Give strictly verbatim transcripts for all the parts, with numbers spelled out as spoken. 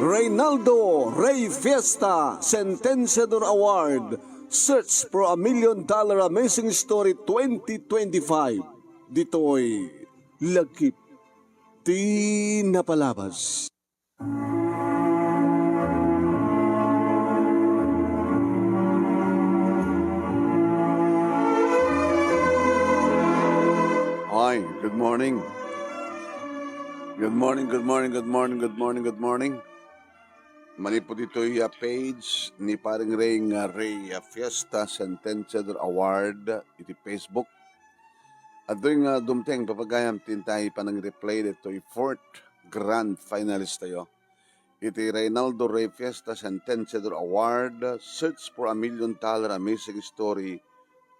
Reynaldo Rey Fiesta Sentenciador Award, Search for a Million Dollar Amazing Story twenty twenty-five. Ditoy lagip ti napalabas. Hi, good morning. Good morning, good morning, good morning, good morning, good morning. Manipud ditoy a page ni Paring Ray nga Ray a Fiesta Sentenciador Award iti Facebook. Adtoy nga dumteng, papagayam, ti intay panang-replay ditoy fourth grand finalist tayo. Iti Reynaldo Rey Fiesta Sentenciador Award, Search for a Million Dollar Amazing Story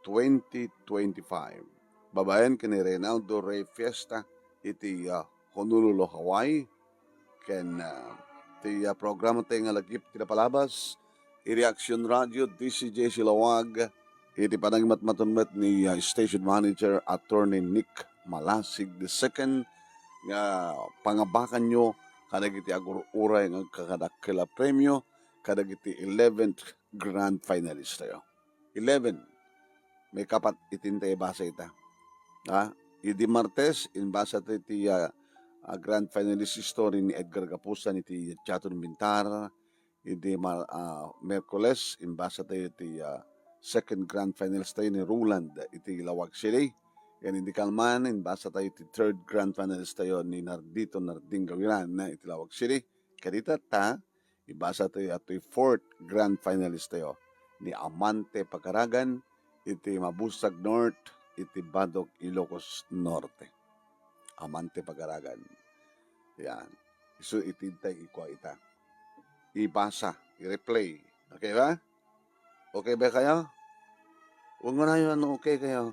twenty twenty-five. Babaen ken ni Reynaldo Rey Fiesta iti, ah, Honolulu, Hawaii. Ken, ah, ti, ah, programa tayo nga lagip ti napalabas, iti Action Radio, D C J C Laoag, iti panangimatmaton met ni, ah, Station Manager Attorney Nick Malasig the second, nga pangabakanyo kadagiti agur-uray nga agkakadakkel a premio kadagiti eleventh grand finalist tayo. Eleven. Maikapat iti intay ibasa ita. Ha? Idi Martes, imbasa tayo iti, ah, ah, grand finalist story ni Edgar Gapusan iti Teatro Inventar. Idi Mar-, ah, Miyerkules, imbasa tayo iti, ah, second grand finalist tayo ni Roland iti Laoag City. Ken idi kalman, imbasa tayo iti third grand finalist tayo ni Nardito Narding Gawiran, eh, iti Laoag City. Kadita ta, ibasa tayo atoy fourth grand finalist tayo ni Amante Pagaragan iti Mabusag North, iti Badog, Ilocos Norte. Amante Pagaragan. Yan. Isu iti intay ikua ita. Ibasa, i-replay. Okay ba? Okay ba kayo? Huwag mo na yun, okay kayo.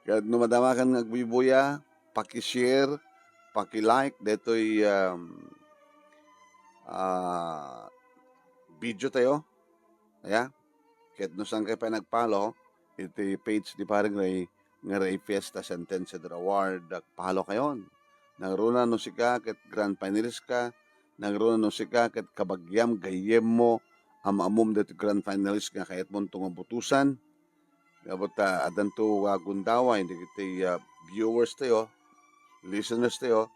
Kaya no madamakan nga agbubuya, paki-share, paki-like detoy, um, ah, video tayo. Aya? Ket no saan kayo pa nag-follow iti page ni Paring Ray, nga Ray Fiesta Sentenciador Award, follow kayon. Nangruna no sika ket grand finalist ka, nangruna no sika ket kabagiam, gayyemmo, am-ammom deti grand finalist nga kayatmon nga butusan. Ngem ta, addanto nga gundaway dagiti, ah, viewers tayo, listeners tayo,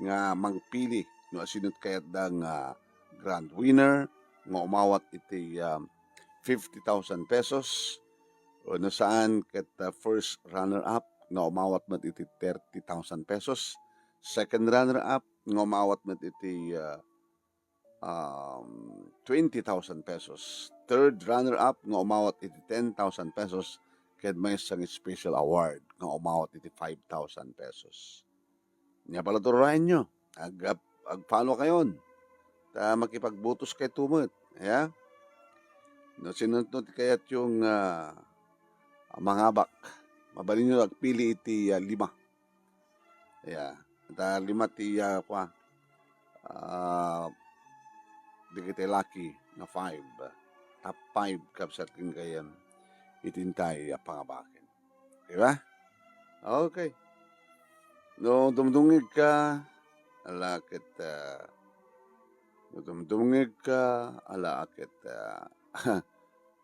nga mangpili no asino ti kayatda nga grand winner nga umawat iti, ah, fifty thousand pesos, o no saan ket, ah, first runner-up nga umawat met iti thirty thousand pesos, second runner-up nga umawat met iti, ah, um, twenty thousand pesos, third runner-up nga umawat iti ten thousand pesos, ket maysa nga special award nga umawat iti five thousand pesos. Nia pala, turaenyo, ag-, ag-, ag-follow kayon, ta makipagbutos kayto met, aya? No sino ti kayatyo nga, ah, mangabak, mabalinyo agpili iti, ah, lima. Aya, ta lima ti, ah, kua, ah, dagiti lucky nga five. Top five, kabsat, ken gayyem, iti intay a pangabaken. Di ba? Okay. No dumdumngeg ka, ala ket, ah, no dumdumngeg ka, ala ket, ah,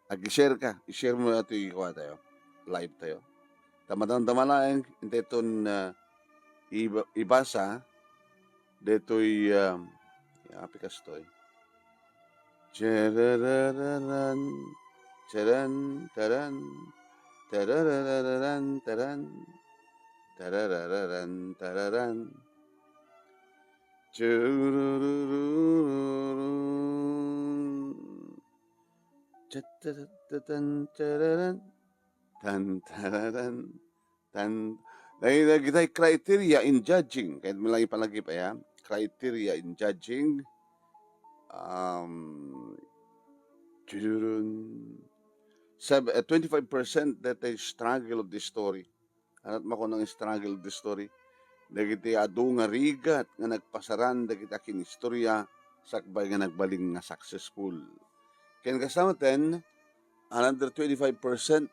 ag-share ka, i-share mo atoy kua tayo, live tayo. Ta madamdama laeng, intay ton, ah, iba-, ibasa, detoy, ah, ya, api kastoy. Chararararan, charan, taran, tararararan, taran, tararararan, tararan. Churururururun. Chatatatatatan, tararan. Tan, tararan. Tan, day-, dagitay criteria in judging. Kayatmo lang ipalagip, aya? Criteria in judging. Um, chururun. Sab-, eh, twenty-five percent that they struggle of the story. Anat makuna nga struggle of the story? Dagiti adu nga rigat nga nagpasaran dagiti akinistorya sakbay nga nagbalin nga successful. Ken kasta met, another twenty-five percent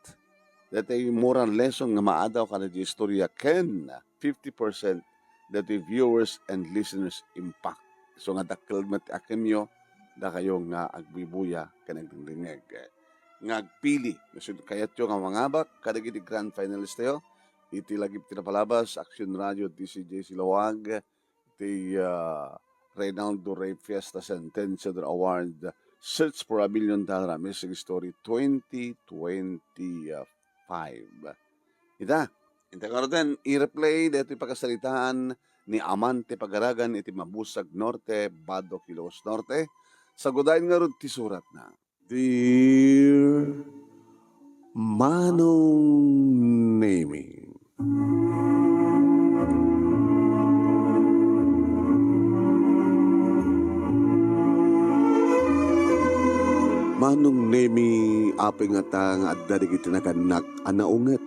daytoy moral lesson nga maadaw kadagiti istorya ken fifty percent daytoy viewers and listeners impact. So nga dakkel met ti akemyo, dakayo nga agbuybuya ken agdengdengngeg. Nga agpili, no sino kayatyo nga mangabak kadagiti grand finalist tayo, iti lagip ti napalabas, Action Radio, D C J Silawag, ti, ah, Reynaldo Rey Fiesta Sentenciador Award, Search for a Million Dollar, Amazing Story twenty twenty-five. Ita, inta ngaruden, i-replay daytoy pakasaritaan ni Amante Pagaragan iti Mabusag Norte, Badoc, Ilocos Norte, sagudayen ngarud ti suratna. Dear Manong Nemi. Manong Nemi, apay ngata nga adda dagiti nagannak a naunget?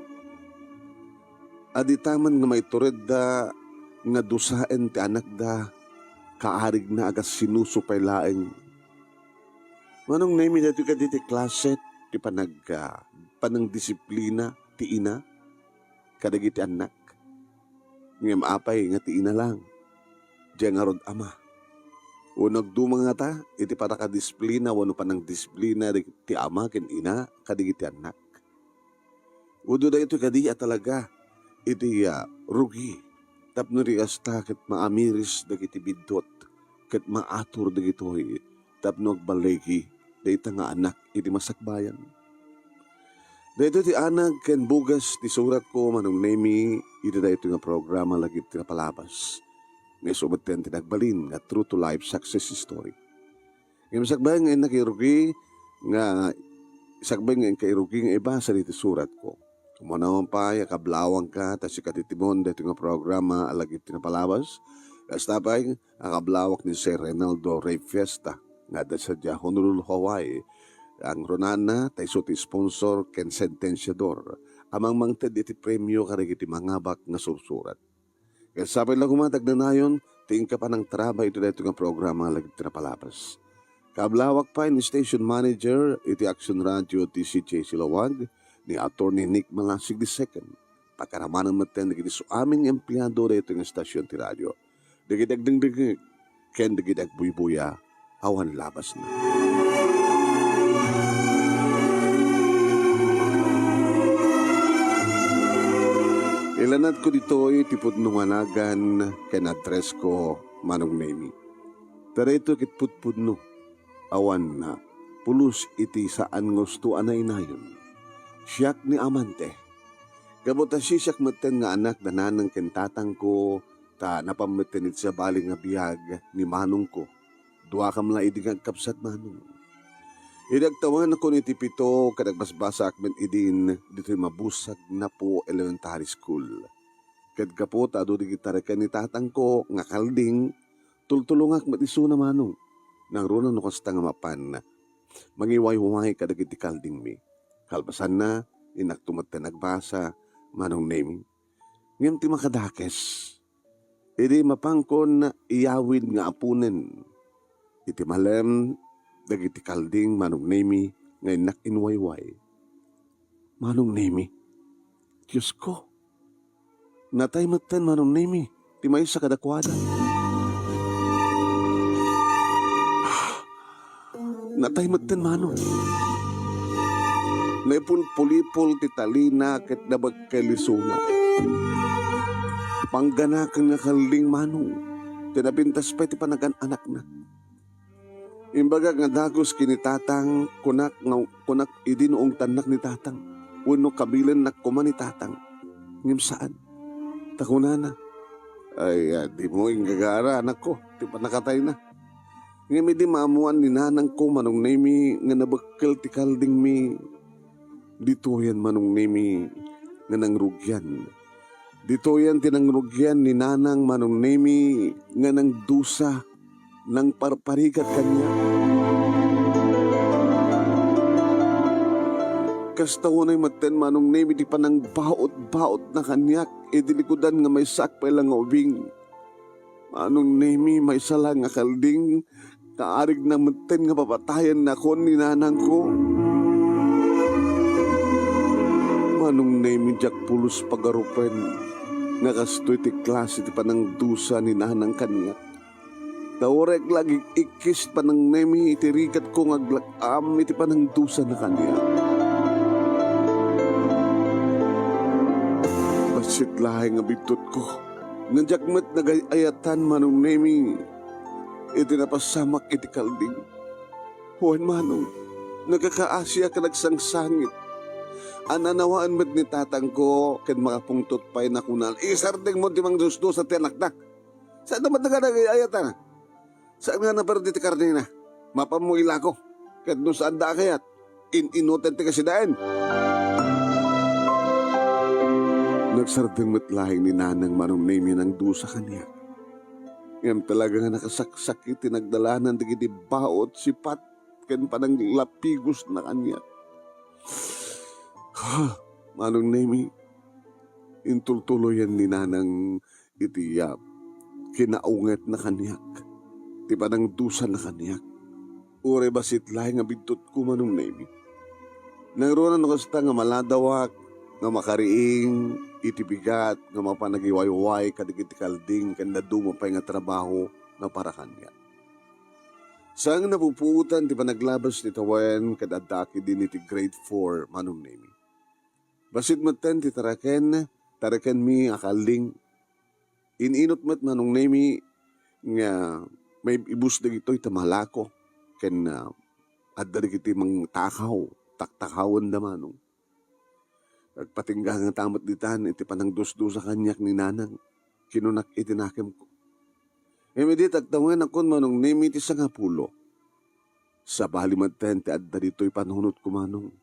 Aditaman nga maituredda nga dusaen ti anakda, kaarigna a kas sinuso pay laeng. Manong Nemi, daytoy kadi ti klase ti panag-, ah, panangdisiplina ti ina kadagiti annak? Ngem apay nga ti ina lang, diay ngarud ama? Wenno agduma ngata iti pannakadisiplina wenno panangdisiplina ti ama ken ina kadagiti annak? Wenno daytoy kadi a talaga iti, ah, rugi tapno di kasta ket maamiris dagiti biddut ket maatur dagitoy tapno agballigi dayta nga annak iti masakbayan. Daytoy ti anag ken bugas ti suratko, Manong Nemi, iti daytoy nga programa lagip ti napalabas nga isu metten ti nagbalin nga True to Life Success Story. Ngem sakbay nga inka irugi nga, sakbay nga inka irugi nga ibasa ditoy suratko. Umuna man pay, akablawangka ta sika ti timon daytoy nga programa a lagip ti napalabas. Kasta pay, akablawak ni Sir Reynaldo Rey Fiesta nga adda sadiay Honolulu, Hawaii. Ang runana, ta isu ti sponsor ken sentensiador a mangmangted iti premio kadagiti mangabak nga sursurat. Ket sapay la koma ti agnanayon ti inka panangtarabay iti daytoy nga programa nga lagip ti napalabas. Kablawak pay ni station manager iti Action Radio D C J Silawag, ni Attorney Nick Malasig the second. Pagkaramanan metten dagiti su amin nga empleyado daytoy nga estasion ti radio, dagiti agdengdengngeg, ken dagiti agbuybuya awan labasna. Ilanadko ditoy ti pudno nga nagan ken addressko, Manong Nemi. Ta daytoy ket pudpudno, awan pulos iti saan nga usto a nainayon. Siak ni Amante. Gapu ta siak metten nga anak da nanang ken tatangko, ta napan metten iti sabali nga biag ni manongko. Duakam la idi nga agkabsat, Manong. Idi agtawenakon iti pito ket agbasbasaak met idin ditoy Mabusag Napo Elementary School. Ket gapu ta adu dagiti tariken ni tatangko nga kalding, tultulongak met isuna, Manong. Nangruna no kasta nga mapan mangiwayway kadagiti kaldingmi. Kalpasanna, innakto metten agbasa, Manong Nemi. Ngem ti makadakes, idi mapankon iyawid nga apunen iti malem dagiti kalding, Manong Nemi, nga innak inwayway. Manong Nemi, Diosko, natay metten, Manong Nemi, ti maysa kadakuada. Natay metten, Manong. Naipulpulipol ti talina ket nabekkel isuna. Pangganaken nga kalding, Manong, ti napintas pay ti panagan-anakna. Imbagak nga dagus ken ni Tatang, kunak nga, kunak idi no ungtannak ni Tatang, wenno kabilennak koma ni Tatang. Ngem saan. Ta kunana, "Ay, ah, dimo inggagara, anakko, ti pannakatayna." Ngem idi maammoan ni nanangko, Manong Nemi, nga nabekkel ti kaldingmi, ditoyen, Manong Nemi, nga nangrugian. Ditoyen ti nangrugian ni nanang, Manong Nemi, nga nangdusa, nangparparigat kaniak. Kasta unay metten, Manong Nemi, ti panangbaut-bautna kaniak idi likudan nga maysaak pay la nga ubing. Manong Nemi, maysa la nga kalding, kaarigna metten nga papatayennakon ni nanangko. Manong Nemi, diak pulos pagarupen nga kastoy ti klase ti panangdusa ni nanang kaniak. Ta uray la agik-ikkis, Manong Nemi, iti rigatko nga aglak-am iti panangdusana kaniak. Bassit laeng nga biddutko nga diak met nagay-ayatan, Manong Nemi, iti napasamak iti kalding. Wen, Manong, nagkakaasiak ken agsangsangit. An-annawaen met ni tatangko ken makapungtot pay, nakuna, "Isardengmo ti mangdusdusa ti anakda. Saan met nga nagay-ayatan? Saan nga naperdi ti karnena? Mapanmo ilako. Ket no saanda a kayat, in-inoten ti kasidaen." Nagsardeng met laeng ni nanang, Manong Nemi, a nangdusa kaniak. Ngem talaga nga nakasaksakit ti nagdalanan dagiti baut, sipat, ken pananglapigosna kaniak. Ha, Manong Nemi, intultuloyen ni nanang iti, ah, kinaungetna kaniak, ti panangdusana kaniak. Uray bassit laeng nga biddutko, Manong Nemi. Nangruna no kasta nga maladawak nga makariing iti bigat nga mapanagiwayway kadagiti kalding ken dadduma pay nga trabaho nga para kaniak. Saan nga napupuotan ti panaglabas ti tawen ket addaak idin iti grade four, Manong Nemi. Bassit metten ti taraken, tarakenmi a kalding. In-inot met, Manong Nemi, nga maib-ibus dagitoy ta malako ken, ah, adda dagiti mangtakaw, taktakawenda, Manong. Agpatingga ngata met ditan iti panangdusdusa kaniak ni nanang, kinunak iti nakemko. Ngem idi tagtawenakon, Manong Nemi, ti sangapulo, sabali metten ti adda ditoy panunotko, Manong.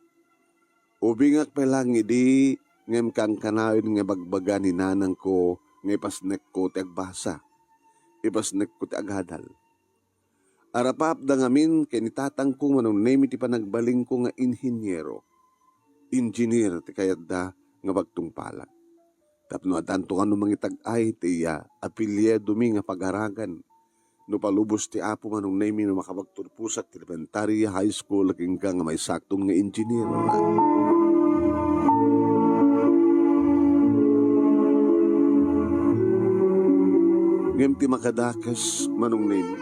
Ubingak pay laeng idi, ngem kankanayon nga ibagbaga ni nanangko nga ipasnekko ti agbasa, ipasnekko ti agadal. Arapaapda ngamin ken ni tatangko, Manong Nemi, ti panagbalinko nga inhiniero. Engineer ti kayatda nga pagtungpalan. Tapno addanto kano mangitag-ay ti, ah, apelyidomi nga pagaragan. No palubos ti Apo, Manong Nemi, no makapagturposak ti elementary, high school, ken ka nga maisakton nga engineer. Ngem ti makadakes, Manong Nemi,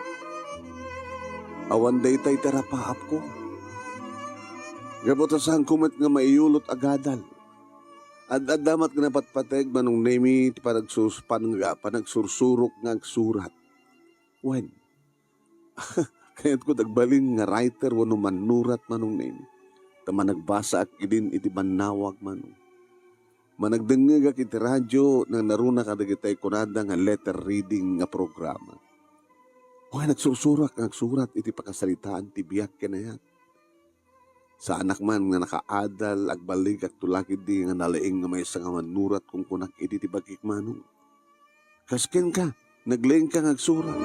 awan daytay ti arapaapko. Gapu ta saanko met nga maiyulot agadal. Ad-adda met nga napatpateg, Manong Nemi, ti panagsus-, pan-, panagsursurok nga agsurat. Wen, kayatko dagbalin nga writer wenno mannurat, Manong Nemi. Ta managbasaak idin iti bannawag, Manong. Managdengngegak iti radio, nangnaruna kadagitay kunada nga letter reading nga programa. Wen, nagsursurak nga agsurat iti pakasaritaan ti biag ken ayat. Saanak man nga nakaadal, agballigakto la ketdi nga nalaing nga maysa nga mannurat kunkunak idi ti bagik, Manong. Kas kenka, naglaingka nga agsurat.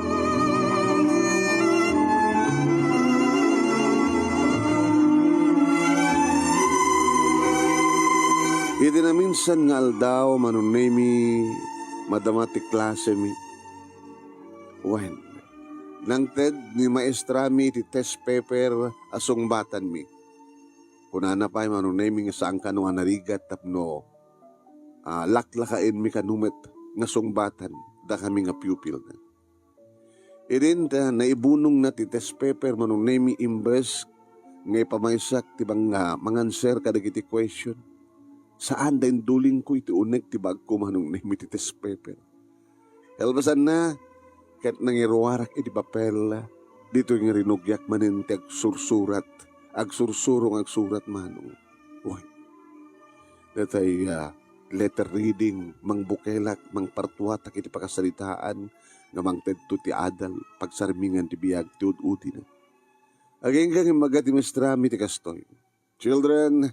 Iti naminsan nga aldaw, Manong Nemi, madama ti klasemi. Wen, nangted ni maestrami ti test paper a sungbatanmi. Kunana pay, Manong Nemi, nga saan kano a narigat tapno, ah, laklakaenmi kano met nga sungbatan dakami nga pupilna. Idin ta naibunongna ti test paper, Manong Nemi, imbes nga ipamaysak ti bang-, ah, manganser kadagiti question. Saan da indulingko iti uneg ti bagko, Manong Nemi, ti test paper. Kalpasanna, ket nangiruarak iti papel, ditoy nga rinugiak manen ti agsursurat, agsursuro nga agsurat, Manong. Uy, datay, ah, letter reading, mangbukelak, mangpartuatak iti pakasaritaan nga mangtedto ti adal, pagsarmingan ti biag ti ud-udina. Agingga nga imbaga ti maestrami ti kastoy, "Children,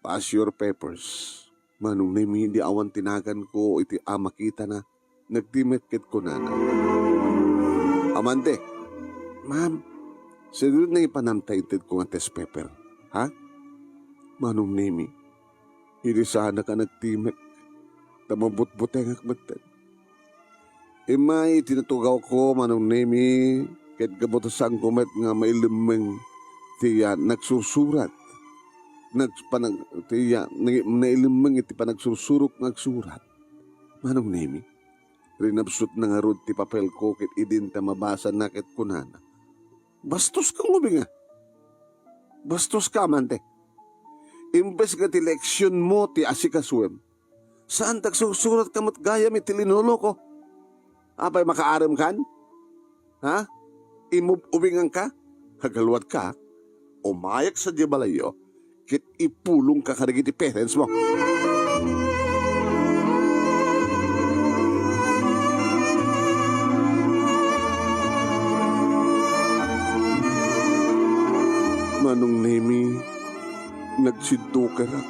pass your papers." Manong Nemi, idi awan ti naganko iti a makitana, nagtimek ket kunana, "Amante, ma'am, sino nga ipanam ta intedko nga test paper, ha?" Manong Nemi, idi saanak a nagtimek, ta mabutbutengak metten. Immay iti natugawko, Manong Nemi, ket gapu ta saanko met nga mailemmeng ti, ah, nagsursurat. nagpanag-, ti, ya, nag-, nailemmeng iti panagsursurok nga agsurat. Manong Nemi, rinabsotna ngarud ti papelko ket idinta mabasana ket kunana, "Bastoska, Ngubing, a. Bastoska, amante. Imbes nga ti leksionmo ti asikasuem, saan ta agsursuratka met gayam iti linuloko? Apay, makaaremkan? Ha? Imub-ubinganka? Agaluadka, umayek sadiay balayyo, ket ipulongka kadagiti parents mo." Manong Nemi, nagsiddukerak.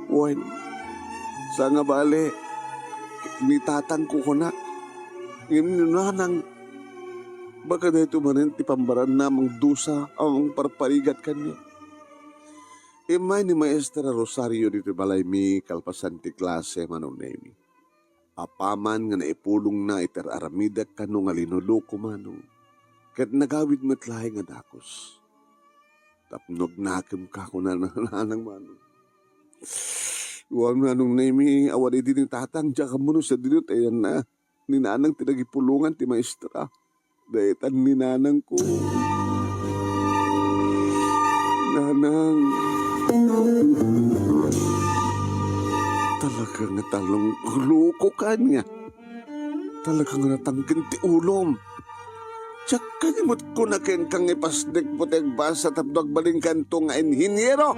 Wen, saan nga bale, ni tatangko kunak, ngem ni nanang, baka daytoy manen ti pambaranna a mangdusa a mangparparigat kaniak. Immay ni Maestra Rosario ditoy balaymi kalpasan ti klase, Manong Nemi. Apaman nga naipulongna iti ar-aramidek kano nga linuloko, Manong, ket nagawid met laeng a dagus. Tapno agnakemka, kunana ni nanang, Manong. Wen, Manong Nemi, awan idi ni tatang, diak ammo no sadino ti ayanna. Ni nanang ti nagipulongan ti maestra. Daytan ni nanangko. Nanang, talaga nga talong-, loko ka niya. Talaga nga natangken ti ulom. Diak kadi met kuna kenka nga ipasnekmo ti agbasa tapno agbalinkanto nga inhiniero.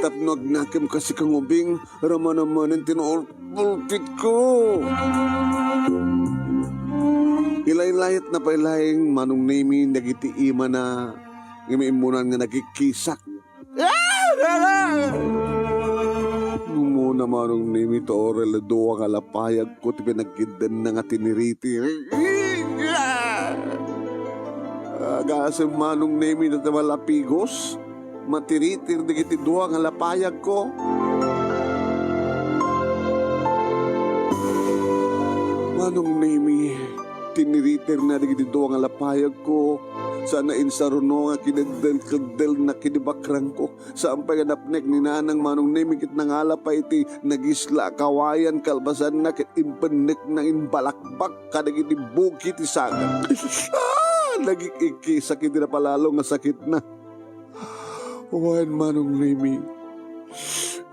Tapno agnakemka, sika, Ngubing, ramanamanen ti naulpulpitko. Ilaylayatna pay laeng, Manong Nemi, dagiti imana, ngem immunan nga nagikkisak. Umuna, Manong Nemi, ta uray la dua nga lapayagko ti pinagkiddanna nga tiniritir. Agasem, Manong Nemi, ta malapigos, matiritir dagiti dua nga lapayagko. Manong Nemi, tiniritirna dagiti dua nga lapayagko, sana insaruno nga kineddel-keddelna kidi bakrangko. Saan pay nga napnek ni nanang, Manong Nemi, ket nangala pay iti nagisla a kawayan kalpasanna ket impennekna imbalakbak kadagiti buki ti sagat. Ah! Nagik-ikkisak iti napalalo nga sakitna. Wen, Manong Nemi.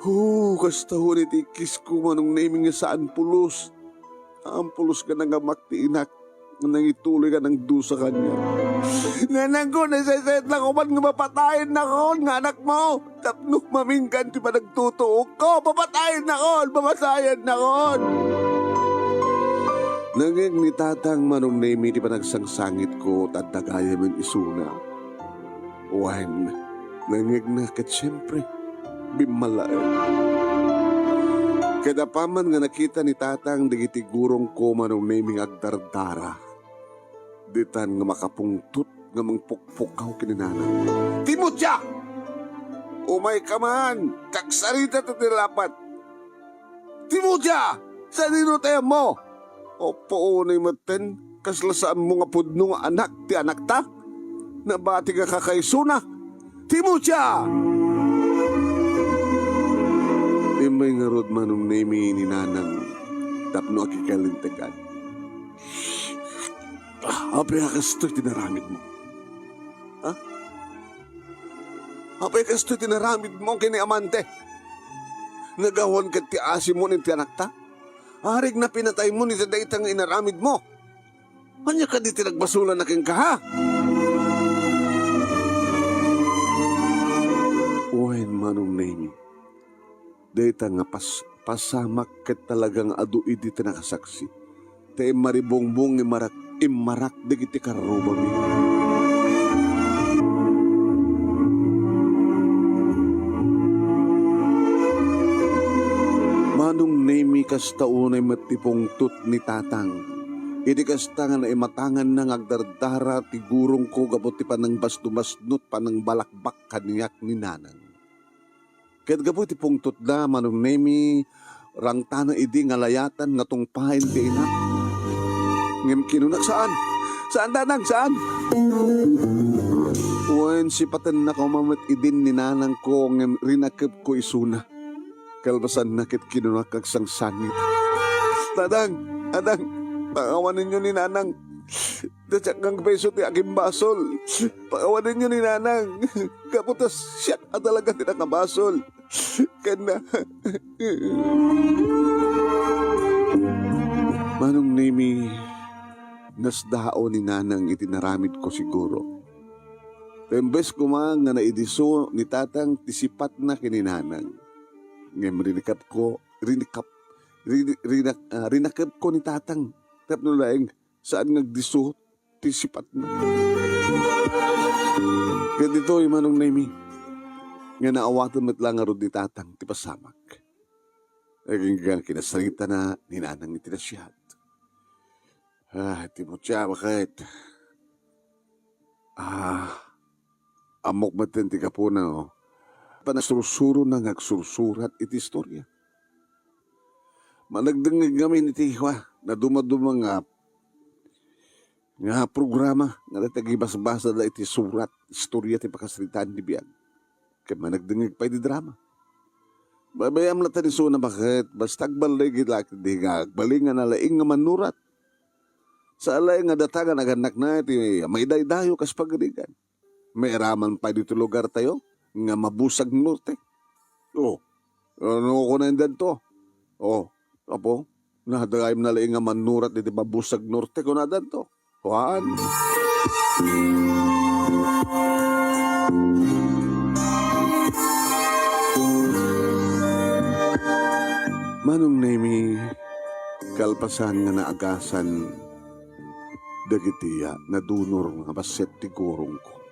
Hu, kasta unay ti ikkisko, Manong Nemi, nga saan pulos. Ampulos nga nangamak ti inak, nga nangituloy nga nangdusa kaniak. Nanangko, nasaysayat la ko man nga mapatayennakon nga anakmo. Tapno maminggan ti panagtutuokko, papatayennakon, papatayennakon. Nangngeg ni tatang, Manong Nemi, ti panagsangsangitko, ta adda gayamen isuna. Wen, nangngegna ket siempre, bimmalaen. Ket apaman nga nakita ni tatang dagiti gurongko, Manong Nemi, nga agdardara, ditan nga makapungtot nga mangpukpukaw ken ni nanang. Timutia! Umayka man! Kagsarita ta ti lapat! Timutia! Sadino ti ayanmo? Apo, unay metten, kasla saanmo nga pudno nga anak ti anakta? Nabati nga kakaisuna? Timutia! Immay ngarud, Manong Nemi, ni nanang tapno agikalintegan. Apay a kastoy ti naramidmo? Ha? Apay a kastoy ti naramidmo ken ni amante? Nagawan ket ti asimo ken ti anakta? Arik na pinataymo iti dayta nga inaramidmo? Ania kadi ti nagbasolanna kenka, ha? Wen, Manong Nemi. Dayta nga pas-, pasamak ket talaga nga adu idi ti nakasaksi. Ta immaribungbong immarak, immarak dagiti karrubami. Manong Nemi, kasta unay met ti pungtot ni tatang. Idi kasta nga naimatanganna nga agdardara ti gurongko gapu ti panangbasnobasnot, panangbalakbak kaniak ni nanang. Ket gapu iti pungtotda, Manong Nemi, rangtana idi nga layatan nga tungpaen ti inak. Ngem kinuna, "Saan! Saan, Tatang! Saan!" Wen, Insipatennak koma met idin ni nanangko ngem rinakepko isuna. Kalpasanna ket kinunak agsangsangit, "Nanang! Nanang! Pakawanenyo ni nanang! Diak nga agpayso ti agimbasol! Pakawanenyo ni nanang! Gapu ta siak a talaga ti nakabasol!" Ken na, Manong Nemi, nasdaaw ni nanang iti naramidko siguro. Ta imbes koma nga naidiso ni tatang ti sipatna ken ni nanang, ngem rinikapko, rinikap, rini-, rinak-, ah, rinakepko ni tatang tapno laeng saan nga agdisso ti sipatna. Ket ditoy, Manong Nemi, nga naawaten met la ngarud ni tatang ti pasamak. Agingga kinasaritana ni nanang iti nasiat. Ah, ti mutya, baket. Ah, ammok metten ti gapuna, no? Panagsursurona nga agsursurat iti istorya. Managdengngeg ngamin iti, wa, nadumaduma nga, nga programa nga dagiti agibasbasada iti surat, istorya ti pakasaritaan ti biag. Ket managdengngeg pay ti drama. Babayam latta ni isuna, baket, basta agballigit la ket di nga agbalin nga nalaing nga mannurat. Sa alay nga data nga nagannakna iti maidaydayo kas pagarigan. Mairaman pay ditoy lugartayo nga Mabusag Norte. Oh, ano ko na indanto? Oh, apo, nadagayam na laing nga mannurat iti Mabusag Norte, kunadanto. Kuan. Manong Nemi, kalpasan nga naagasan dagiti, ah, nadunor nga bassit ti gurongko.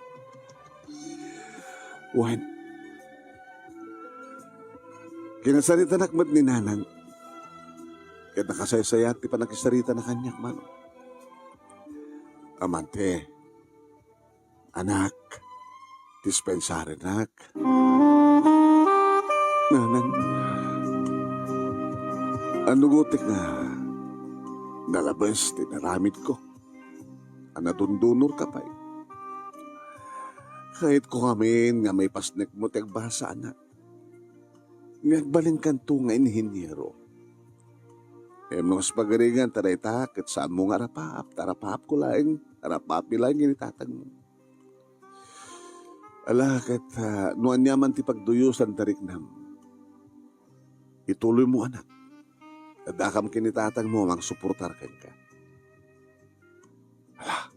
Wen, kinasaritanak met ni nanang, ket nakasaysayaat ti panakisaritana kaniak, Manong. Amante, anak, dispensarenak. Nanang, annugotek nga nalabes ti naramidko a nadundunorka pay. Kayatko ngamin nga maipasnekmo ti agbasa, anak, nga agbalinkanto nga inhiniero. Ngem no kas pagarigan ta dayta, ket saanmo nga arapaap, ta arapaapko laeng, arapaapmi laeng ken ni tatangmo. Ala, ket, ah, no aniaman ti pagduyosan ta riknam, ituloymo, anak. Addakam ken ni tatangmo a mangsuportar kenka. Ala,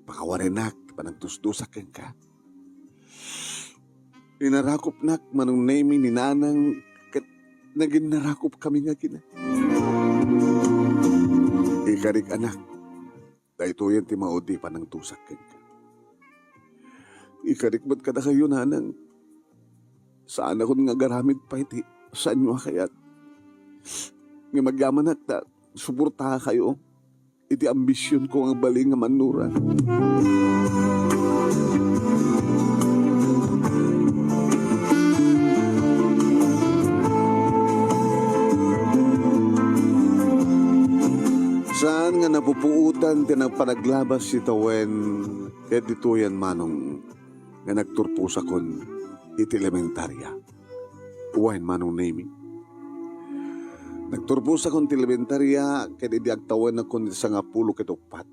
pakawanenak ti panagdusdusak kenka. Inarakupnak, Manong Nemi, ni nanang ket naginnarakupkami nga agina. Ikarik, anak, daytoyen ti maudi panangdusak kenka. Ikarik met kadakayo, nanang, saanakon nga agaramid pay ti saanyo a kayat. Ngem agyamanak ta suportakayo iti ambisionko nga agbalin nga mannurat. Saan nga napupuotan ti nagpanaglabas ti tawen ket ditoyen, Manong, nga nagturposakon iti elementaria. Wen, Manong Nemi. Nagturposakon ti elementaria ket idi agtawenakon iti sangapulo ket uppat.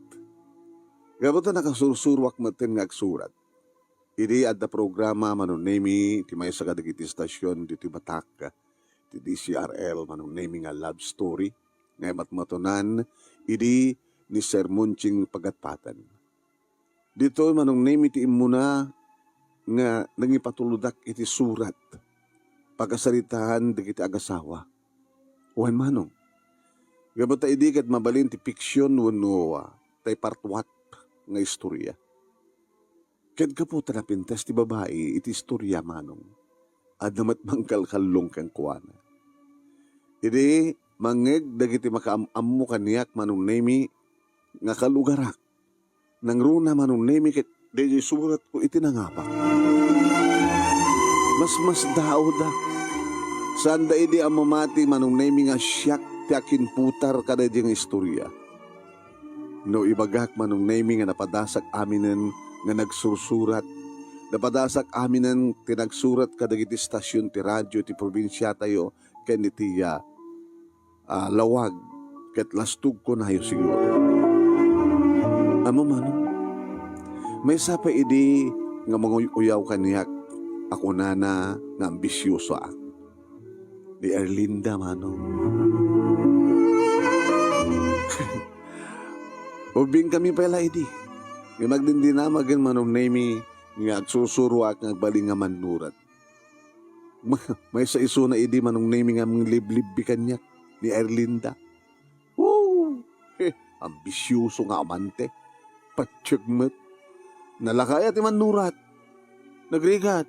Gapu ta nakasursuroak metten nga agsurat. Idi adda programa, Manong Nemi, ti maysa kadagiti estasion ditoy Batak, ti D C R L, Manong Nemi, nga love story, nga imatmatonan idi ni Sir Munching Pagatpatan. Ditoy, Manong Nemi, ti immuna nga nangipatulodak iti surat, pakasaritaan dagiti agasawa. Wen, Manong, gapu ta idi ket mabalin ti fiksion wenno, ah, ti part what nga istorya. Ket gapu ta napintas ti babai iti istorya, Manong, adda met mangkalkallong kenkuana. Idi mangngeg dagiti makaam-ammo kaniak, Manong Nemi, nga kalugarak, nangruna, Manong Nemi, ket daydiay suratko iti nangapak. Masmasdaawda. Saanda idi a mamati, Manong Nemi, nga siak ti akinputar kadaydiay nga istorya. No ibagak, Manong Nemi, nga napadasak aminen nga nagsursurat, Napadasak aminen ti nagsurat kadagiti stasion ti radio ti probinsiatayo ken iti, ah, ah, lawag ket lastog kunayo siguro. Ammom, Manong, maysa pay idi nga manguy-uyaw kaniak a kunana nga ambisiosoak. Ni Erlinda, Manong. Ubbingkami pay la idi. Nga magdindinamagen, Manong Nemi, nga agsursuroak nga agbalin nga mannurat. Ma-, maysa isuna idi, Manong Nemi, nga mangliblibbi kaniak ni Erlinda. Wow! He, ambisioso nga amante. Patiek met. Nalaka aya ti mannurat. Nagrigat.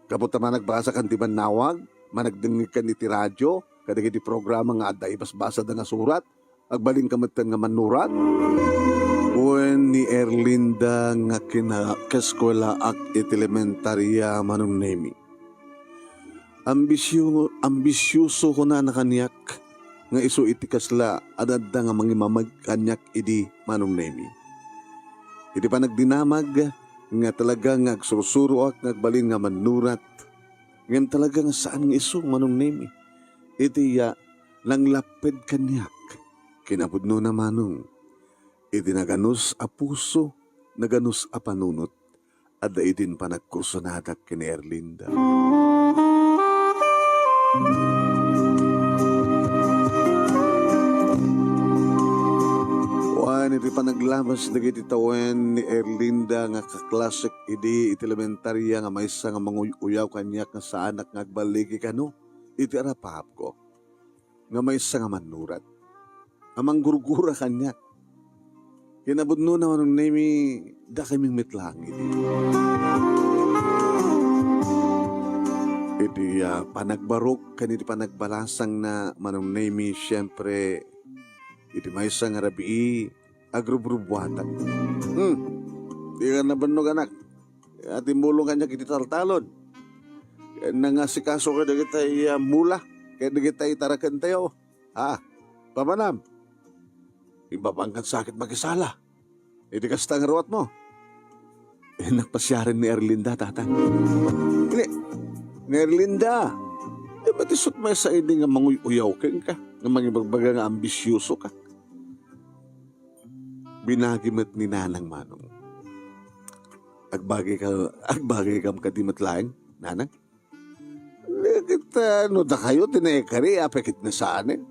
Gapu ta managbasakan ti bannawag, managdengngegkan iti radio, kadagiti programa nga adda ibasbasada nga surat, agbalinka metten nga mannurat? Wen ni Erlinda nga kinakaeskuelaak iti elementaria, Manong Nemi. Ambisio-, ambisioso kunana kaniak nga isu iti kasla a adda nga mangimamag kaniak idi, Manong Nemi. Iti panagdinamag nga talaga nga agsursuroak nga agbalin nga mannurat, ngem talaga nga saan nga isu, Manong Nemi. Iti, ah, nanglapped kaniak, kinapudnona, Manong, iti naganus a puso, naganus a panunot, adda idin panagkursonadak ken ni Erlinda. Wen iti panaglamas dagiti tawen ni Erlinda nga kaklasek idi iti elementaria nga maysa nga manguy-uyaw kaniak nga saanak nga agballigi kano iti arapaapko nga maysa nga mannurat a manggurgura kaniak. Kinapudnona, Manong Nemi, dakami met laeng idi. Iti, ah, panagbarok ken iti panagbalasangna, Manong Nemi, siempre, iti maysa nga rabii, agrubrubuatak. Hmm, dika nabannog, anak. Atimmulong kaniak iti taltalon. Ken nangasikaso kadagiti, ah, mula, ken dagiti tarakentayo. Ah, pamanam. Imbabangkan sakit makisala. Iti kasta nga ruatmo. Eh, nagpasiaren ni Erlinda, Tatang. Ini, ni Erlinda. Di ba ti sut maysa idi nga manguy-uyaw kenka, nga mangibagbaga nga ambisioso ka? Binagi met ni Nanang, Manong. Agbagay ka, agbagay kam kadi met laeng, Nanang? Ket, ah, no dakayo ti naikari, apay ket nasaan, eh.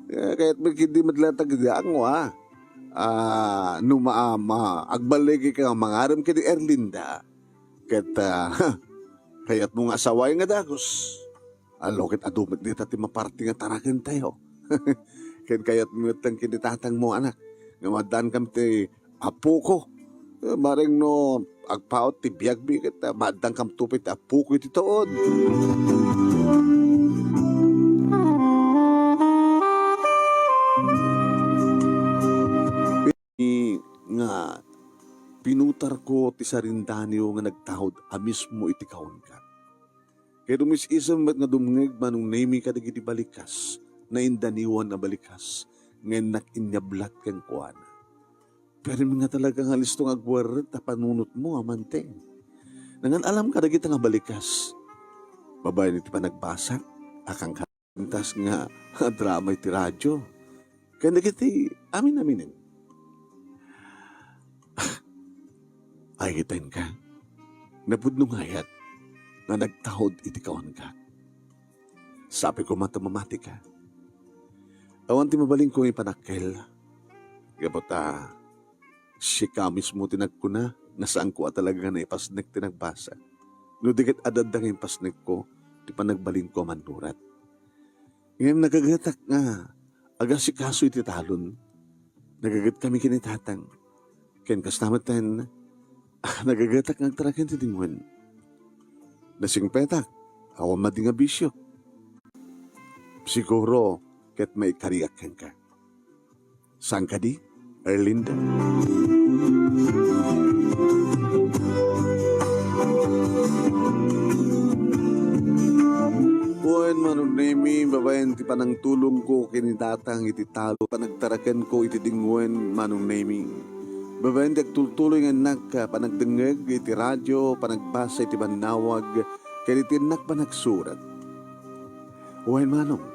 Eh, kayat met ketdi met laeng ta agdango, ah. Ah, no ma-, ma-, agballigi ka nga mangarem ken ni Erlinda. Ket, ah, kayatmo nga asawaen nga dagus. Allo ket adu met dita ti maparti nga tarakentayo. Ken kayatmo met ken ni tatangmo, anak, nga maaddankam ti apoko. Eh, bareng no agpaut ti biagmi ket, ah, maaddankam to pay ti apoko iti tuod. Nga pinutarko ti sarindaniw nga nagtaud a mismo iti kaunka. Ket umis-isem met nga dumngeg, Manong Nemi, kadagiti balikas, naindaniwan a balikas, nga innak inyablat kenkuana. Permi nga talaga nga listo nga agwerrek ta panunotmo, amante. Nangan-alam kadagita nga balikas. Babaen iti panagbasa, a kankana, pintas nga drama iti radio. Ken dagiti amin-aminen. Ay, kitaenka. Napudno nga ayat nga nagtaud iti kawanka. Sapay koma ta mamatika. Awan ti mabalinko nga ipanakkel. Gapu ta sika mismo ti nagkuna nga saanko a talaga nga naipasnek ti nagbasa. No di ket adda nga impasnekko ti panagbalinko a mannurat. Ngem nagagetak nga agasikaso iti talon. Nagagetkami ken ni Tatang. Ken kasta metten, nagagetak nga agtaraken ti dingwen. Nasingpetak, awan madi nga bisio. Siguro, ket maikariak kenka. Saan kadi, Erlinda? Wen, Manong Nemi, babaen ti panangtulongko ken ni Tatang iti talo, panagtarakenko iti dingwen, Manong Nemi. Babaen ti agtultuloy nga innak panagdengngeg iti radio, panagbasa iti bannawag, ken iti innak panagsurat. Wen, Manong,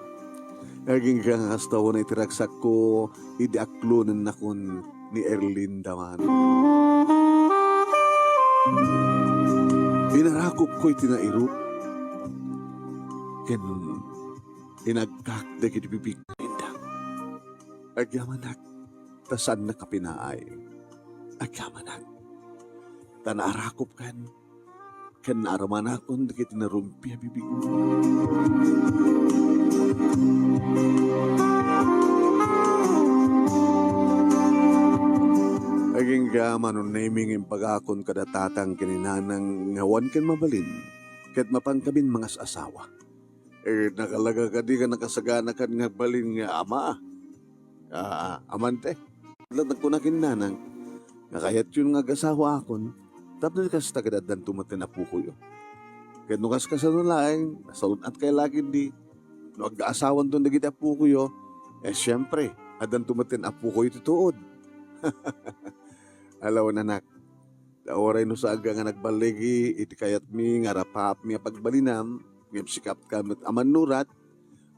agingga nga kasta unay ti ragsakko idi aklonennakon ni Erlinda, Manong. Inarakopko iti nairut ken inagkak dagiti bibig. Erlinda, agyamanak, ta saannak a pinaay. Agyamanak, ta naarakopkan ken naaramanakon dagiti narumpi a bibigmo. Agingga, Manong Nemy, nga imbagakon kada tatang ken ni nanang nga awan ken mabalin ket mapankamin mangas-asawa. Eh, nakalaga kadi nga nakasaganakan nga agbalin nga ama? Ah, amante. Latagko na ken nanang nga kayatyon nga agasawaakon, tapno di kasta ket addanto met ti apukoyo. Ket no kaskasano laeng, nasalun-atkay la ketdi, no agkaasawanton dagiti apukoyo, eh, siempre, addanto met ti apukoyo ti tuod. Alawen, anak, ta uray no saan nga nagballigi iti kayatmi nga arapaapmi a pagbalinam, ngem sikapka met a mannurat,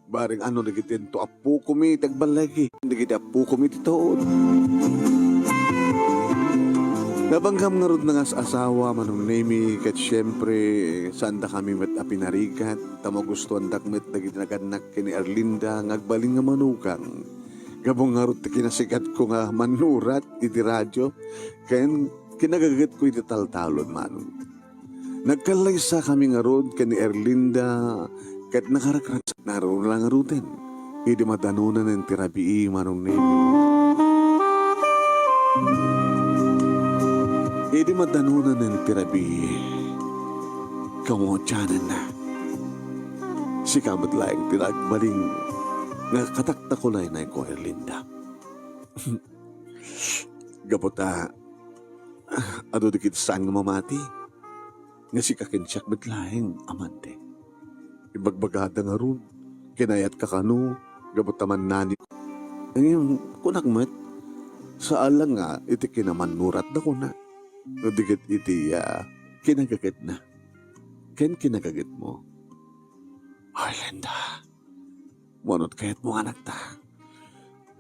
bareng no dagiti ento apukomi ti agballigi, dagiti apukomi ti tuod. Napanggam ngarud nga as-asawa, Manong Nemy, ket siempre, saandakami met a pinarigat, ta magustuandak met dagiti nagannak ken ni Erlinda nga agbalin nga manugang. Gapu ngarud ti kinasikatko nga mannurat iti radio, ken kinagagetko iti taltalon, Manong. Nagkallaysakami ngarud ken ni Erlinda ket nakarakrak-, naruna ngaruden idi madanonanen ti rabii, Manong Nemy. Idi madanonanen ti rabii, kamaudiananna, sika met laeng ti nagbalin nga kataktakulaynayko, Erlinda. Gapu ta adu dagiti saan nga mamati, nga sika ken siak met laeng, amante. Ibagbagada ngarud, kinayatka kano, gapu ta mannani. Ngem, kunak met, saan la nga iti kinamannuratda, kunak, no di ket iti, ah, kinagagetna ken kinagagetmo. Erlinda, manut kayatmo nga anakta,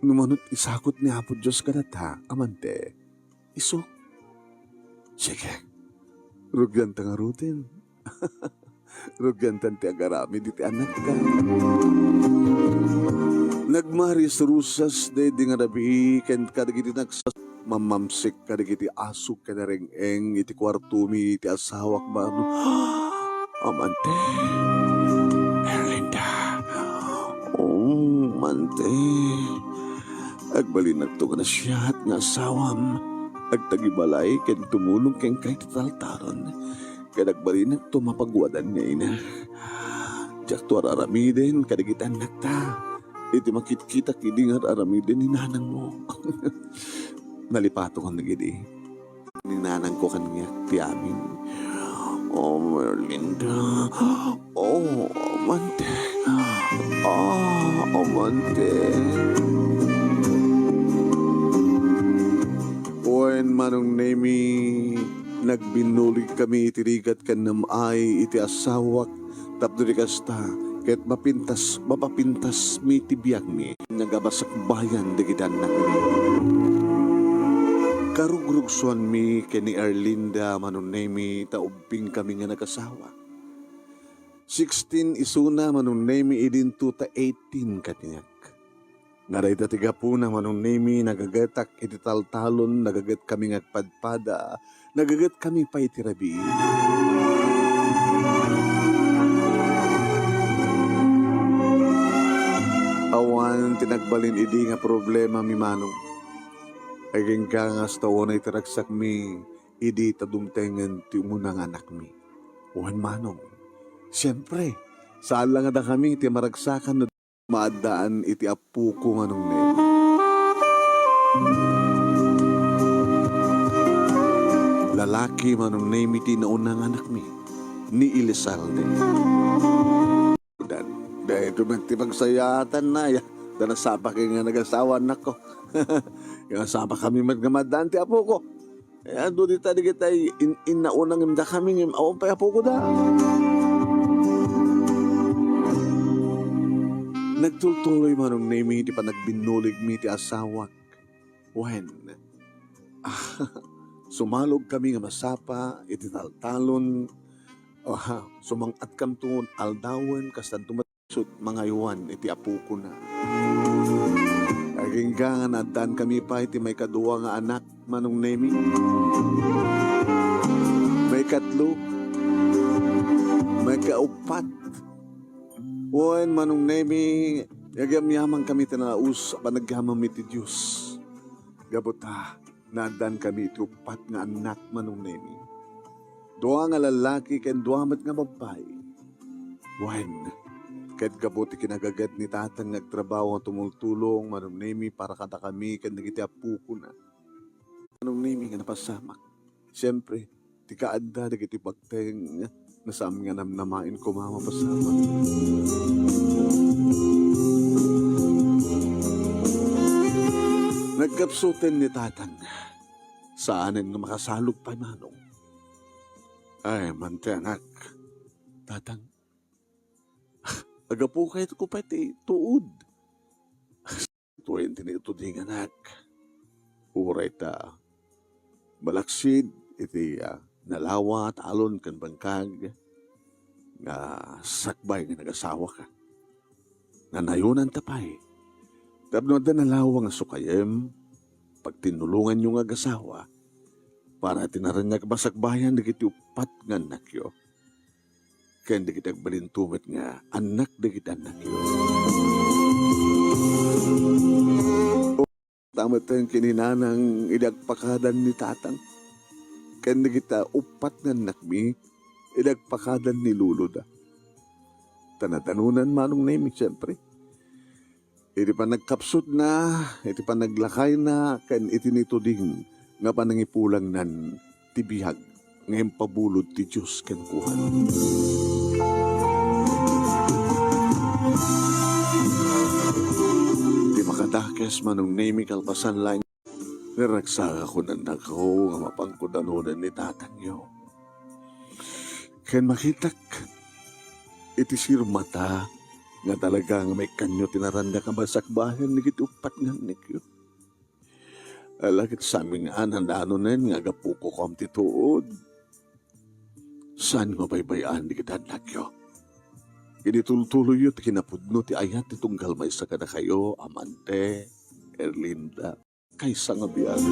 no manut isakut ni Apo Dios kadata, amante, isu. Sige, rugianta ngaruden. Rugiantan ti agaramid iti anakta. Nagmarisrusas daydi nga rabii ken kadagiti nagsas-, mammamsek kadagiti asuk ken areng-eng iti kuartomi ti asawak, Manong. Amante. Erlinda. Oh, amante. Agbalinakto nga nasayaat nga asawam. Agtagibalay ken tumulong kenka iti taltalon. Ket agbalinakto mapaguadan nga ina. Diakto ar-aramiden kadagiti annakta iti makitkitak idi nga ar-aramiden ni nanangmo. Nalipatongan dagidi. Ni nanangko kaniak ti amin. Oh, Erlinda. Oh, amante. Ah, amante. Wen, Manong Nemy, nagbinnuligkami iti rigat ken nam-ay iti asawak tapno di kasta, ket mapintas, mapapintasmi ti biagmi. Nagabasakbayan dagiti annakmi. Karugrugsuanmi ken ni Erlinda, Manong Nemy, ta ubbingkami nga nagasawa. Sixteen isuna, Manong Nemy, idinto ta eighteen kaniak. Nga dayta ti gapuna, Manong Nemy, nagagetak iti taltalon, nagagetkami nga agpadpada, nagagetkami pay iti rabii. Awan ti nagbalin idi nga problemami, Manong. Agingga nga kasta unay ti ragsakmi idi ta dumtengen ti umuna nga anakmi. Wen, Manong. Siempre, saan la nga dakami ti maragsakan no maaddaan iti apoko, Manong Nemy. Lalaki, Manong Nemy, ti nauna nga anakmi, ni Elizalde. Dan, daytoy met ti pagsayaatanna, ya, ta nasapakon nga nagasawa, annakko. Nga sapakami met nga maaddaan ti apoko. Eh, adu dita dagitay in-, innauna ngem dakami ngem awan pay apoko da. Nagtultuloy, Manong Nemi, ti panagbinuligmi ti asawak. Wen, sumalog kami nga masapa iti taltalon. Ah, sumang-atkamton aldawen, kastanto met sut mangaywan iti apokona. Agingga nga naaddankami pay ti maikadua nga anak, Manong Nemi. Maikatlo, maikauppat. Wen, Manong Nemi, agyamyamankami ti naus a panagyamam iti Dios. Gapu ta, naaddankami iti uppat nga annak, Manong Nemi. Dua nga lallaki ken dua met nga babbai. Wen, ket gapu ti kinagaget ni tatang nga agtrabaho nga tumultulong, Manong Nemi, para kadakami ken dagiti apokona. Manong Nemi nga napasamak. Siempre, ti kaadda dagiti bagteng nga saan nga namnamaen koma mapasamak. Nagkapsuten ni tatang. Saanen nga makasalog pay, Manong. Ay, Mante, anak. Tatang, agapukay ko pay ti tuod. Tuyen ti naituding, anak. Uray ta malaksid iti, ah, nalawa, talon, ken bangkag nga sakbay nga nagasawaka. Nanayonanta pay. Tapno adda nalawa nga sukayem, pagtinnulonganyo nga agasawa para iti naraniag a masakbayan dagiti uppat nga annakyo. Ken dagiti agbalinto met nga annak dagiti annakyo. Ta metten ken ni nanang idi agpakadan ni tatang, ken dagiti uppat nga annakmi idi agpakadan ni loloda. Ta nadanonan, Manong Nemi, siempre. Iti panagkapsutna, iti panaglakayna, ken iti naituding nga panangipulangnan ti biag nga impabulod ti Dios kenkuana. Ti makadakes, Manong Nemi, kalpasan laeng, naragsak a kunannako nga mapanko danonen ni tatangyo. Ken makitak iti sirmata nga talaga nga maikkanyo ti naraniag a masakbayan dagiti uppat nga annakyo. Ala ket saan nga nandanonen nga agapuko kom ti tuod. Saan nga baybay-an dagiti annakyo. Idi tultuloyyo ti kinapudno ti ayat ti tunggal maysa kadakayo, Amante, Erlinda, kaysa nga biag.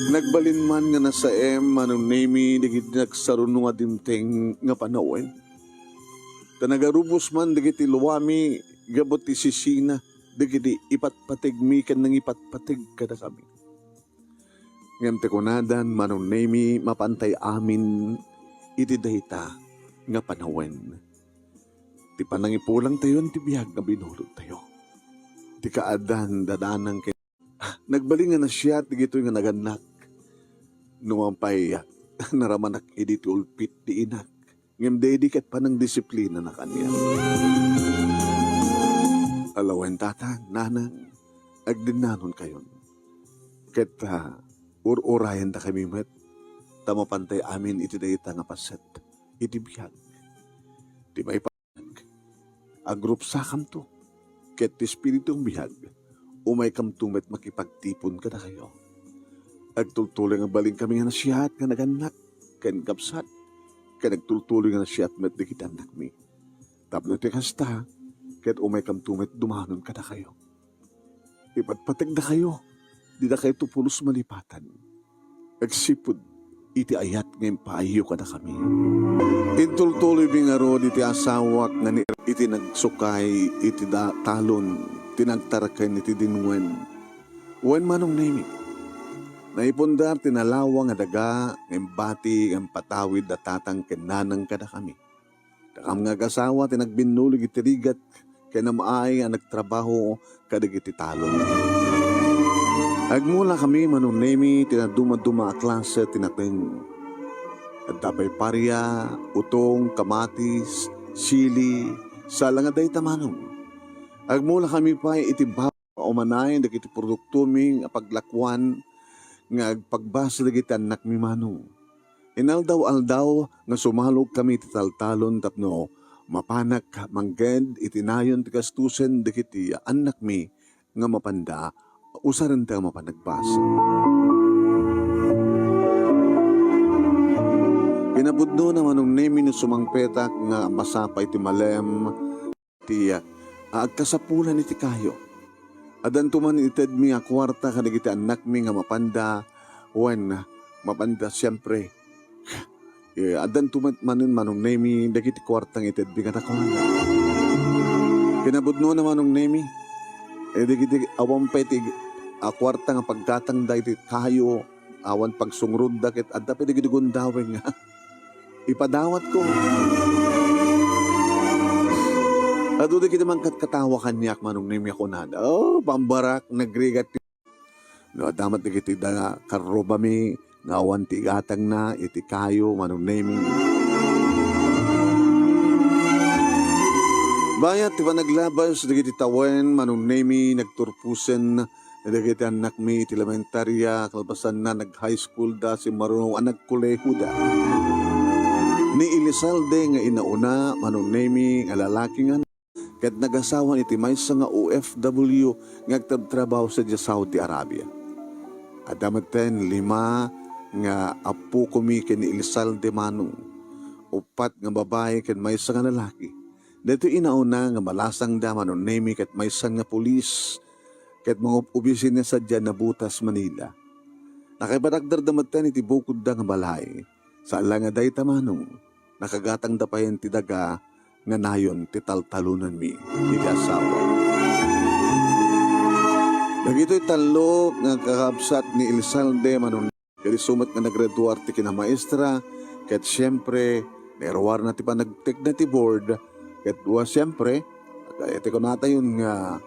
Nagbalin man nga nasaem, Manong Nemi, dagiti nagsaruno nga dimteng nga panawen. Ta nagarubos man dagiti luami gapu ti sisina dagiti ipatpategmi ken nangipatpateg kadakami. Ngem ti kunadan, Manong Nemi, mapantay amin iti dayta nga panawen. Ti panangipulangtayon ti biag nga binulodtayo. Ti kaaddan dadanang ken nagbalin nga nasiat dagitoy nga nagannak. Numan pay, naramanak idi ti ulpit ti inak, ngem daydi ket panangdisiplinana kaniak. Ala wen, tatang, nanang, agdennanonkayon. Ket, ah, ur-urayendakami met, ta mapantay amin iti dayta nga paset iti biag. Ti maipa-, agrupsakamto, ket ti Espiritu nga biag, umaykamto met makipagtipon kadakayo. Agtultuloy nga balinkami nga nasiat nga nagannak ken kabsat, ken agtultuloy nga nasiat met dagiti annakmi. Tapno ti kasta, ket umaykamto met dumanon kadakayo. Ipatpategdakayo, didakayto pulos malipatan. Agsipud iti ayat nga impaayyo kadakami. Intultuloymi ngarud iti asawak nga ni iti nagsukay iti da-, talon ti nagtaraken iti dinwen. Wen, Manong Nemi, naipundar ti nalawa nga daga nga imbati nga impatawid da tatang ken nanang kadakami. Dakam nga agasawa ti nagbinnulig iti rigat ken am-ay a nagtrabaho kadagiti talon. Agmulakami, Manong Nemi, ti nadumaduma a klase ti nateng. Adda pay paria, utong, kamatis, sili, sala nga dayta, Manong. Agmulakami pay iti baba umanay dagiti produktomi nga paglakuan nga agpagbasa dagiti annakmi, Manong. Inaldaw-aldaw nga sumalogkami iti taltalon tapno mapanak mangged iti nayon ti gastusen dagiti annakmi nga mapanda usarenta nga mapan agbasa. Kinapudnona, Manong Nemi, no sumangpetak nga masapa iti malem ti, ah, agkasapulan iti kayo. Addanto man itedmi a kuarta kadagiti annakmi nga mapanda, wen mapanda, siempre, eh, addanto met manen, Manong Nemi, dagiti kuarta nga itedmi kadakuada. Kinapudnona, Manong Nemi, eh, dagiti awan pay ti, ah, kuarta nga paggatangda iti kayo, awan pagsungrotda ket adda pay dagiti gundaweng nga ipadawatko. Adu dagiti mangkatkatawa kaniak, Manong Nemi, a kunada, "Oh, bambarak, nagrigat." No adda met dagiti da karrubami nga awan ti igatangna iti kayo, Manong Nemi. Bayat ti panaglabas dagiti tawen, Manong Nemi, nagturposen dagiti annakmi iti elementaria, kalpasanna, nag-high school da, simmaruno a nagkolehiyo da. Ni Elizalde nga inauna, Manong Nemi, nga lalaki nga, ket nagasawan iti maysa nga O F W nga agtrabtrabaho sadiay Saudi Arabia. Adda metten lima nga appokomi ken ni Elizalde, Manong, uppat nga babai ken maysa nga lalaki. Daytoy inauna nga malasangda, Manong Nemi, ket maysa nga pulis, ket mangub-ubisina sadiay Navotas, Manila. Nakaipadakderda metten iti bukodda nga balay. Saan la nga dayta, Manong, nakagatangda payen ti daga nga nayon ti taltalonanmi iti asawa. Dagitoy tallo nga kakabsat ni Elizalde, Manong, ket isu met nga naggraduar ti kinamaestra, ket siempre, nairuarna ti panagtekna ti board, ket wa, siempre, iti kunatayon nga,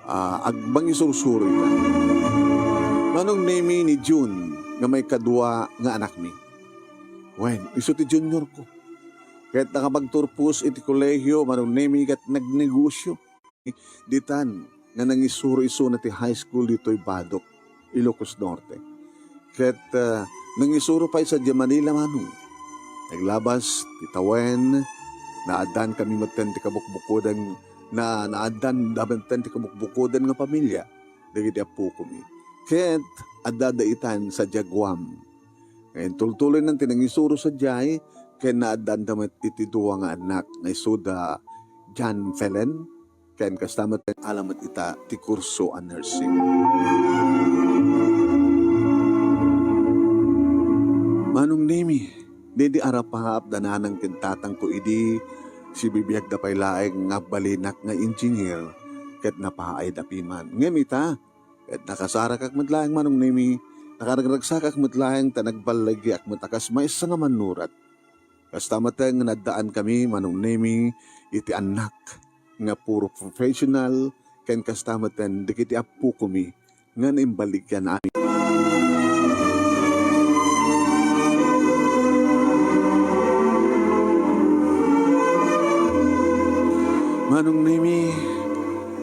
ah, agmangisursuro ita. Manong Nemi, ni June nga maikadua nga anakmi. Wen, isu ti juniorko. Ket nakapagturpos iti kolehiyo, Manong Nemi, ket nagnegosyo. Ditan nga nangisuro isuna ti high school ditoy Badoc, Ilocos Norte. Ket, ah, nangisuro pay sadiay Manila, Manong. Naglabas ti tawen, naaddankami metten ti kabukbukodan, na, naaddanda metten ti kabukbukodan nga pamilia dagiti appokomi. Ket adda daytan sadiay Guam. Nga intultuloynan ti nangisuro sadiay, ken naaddanda met iti dua nga annak nga isuda John Felen, ken kasta met ala met ita ti kurso a nursing. Manong Nemi, daydi arapaap da nanang ken tatangko idi, sibibiagda pay laeng nga agbalinak nga engineer ket napaayda piman. Ngem ita, ket nakasarakak met laeng, Manong Nemi, nakaragragsakak met laeng ta nagballagiak met a kas maysa nga mannurat. Kasta met nga naaddaankami, Manong Nemi, iti annak nga puro professional, ken kasta met dagiti appokomi nga naimbaligyan amin. Manong Nemi,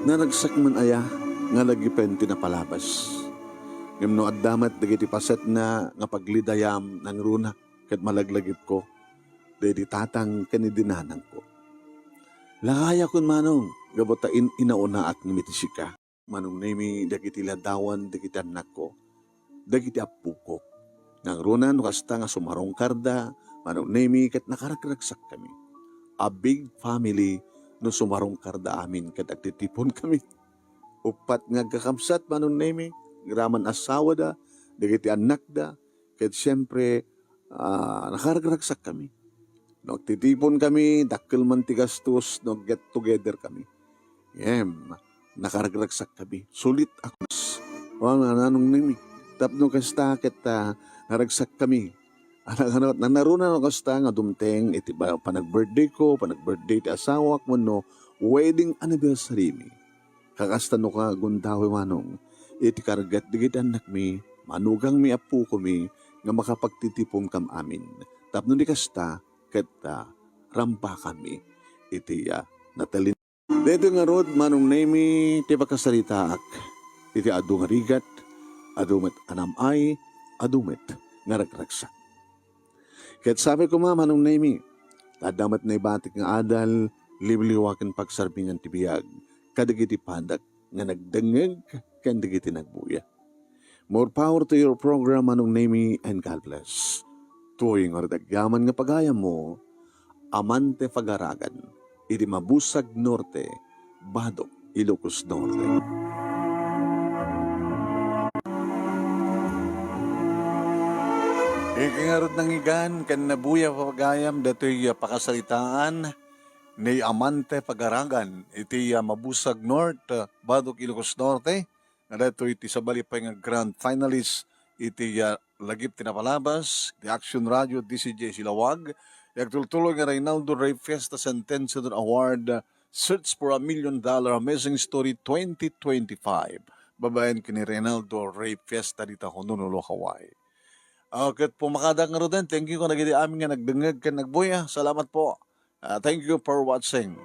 naragsak man aya nga lagipen ti napalabas. Ngem no adda met dagiti pasetna nga paglidayam, nangruna ket malaglagipko daydi tatang ken idi nanangko. Lagayakon, Manong, gapu ta in-, inaunaak ngem iti sika, Manong Nemi, dagiti ladawan dagiti annakko, dagiti appoko. Nangruna no kasta nga sumarungkarda, Manong Nemi, ket nakaragragsakkami. A big family no sumarungkarda amin ket agtitiponkami. Uppat nga agkakabsat, Manong Nemi, agraman asawada, dagiti annakda, ket siempre, ah, nakaragragsakkami. No agtitiponkami, dakkel man ti gastos no get together kami. Ngem, nakaragragsakkami. Sulit a kus-, wa, Manong Nemi. Tapno kasta ket, ah, naragsakkami. Anak-anak, nanaruna no kasta nga dumteng iti ba-, panag-birthday ko, panag-birthday ti asawak, wenno wedding anniversary mi. Kakasta no ka, Gundawe Manong, iti karget dagiti annakmi, manugangmi, appokomi, nga makapagtitiponkam amin. Tapno di kasta, ket, ah, rambakanmi iti, ah, natalin-, Daytoy ngarud, Manong Nemy, ti pakasaritaak. Iti adu nga rigat, adu met a nam-ay, adu met nga ragragsak. Ket sapay koma, Manong Nemy, adda met naibatik nga adal, liwliwa ken pagsarbingan ti biag kadagiti padak nga nagdengngeg ken dagiti nagbuya. More power to your program, Manong Nemy, and God bless. Tuy nga agyaman nga pagayammo, Amante Pagaragan, iti Mabusag Norte, Badoc, Ilocos Norte. Iti ngarud nangngegan ken nabuya pagayam datoy a pakasaritaan ni Amante Pagaragan iti, ah, Mabusag North, ah, Badoc, Ilocos Norte, nga daytoy ti sabali pay nga grand finalist iti, ah, lagip ti napalabas, ti Action Radio, D C J Silawag, ti agtultuloy nga Reynaldo Rey Fiesta Centennial Award, ah, Search for a Million Dollar Amazing Story twenty twenty-five. Babaen ken ni Reynaldo Rey Fiesta dita Honolulu, Hawaii. Ah, ket pumakadak ngaruden, thank you kadagiti amin nga nagdengngeg ken nagbuya. Salamat po. Ah, thank you for watching.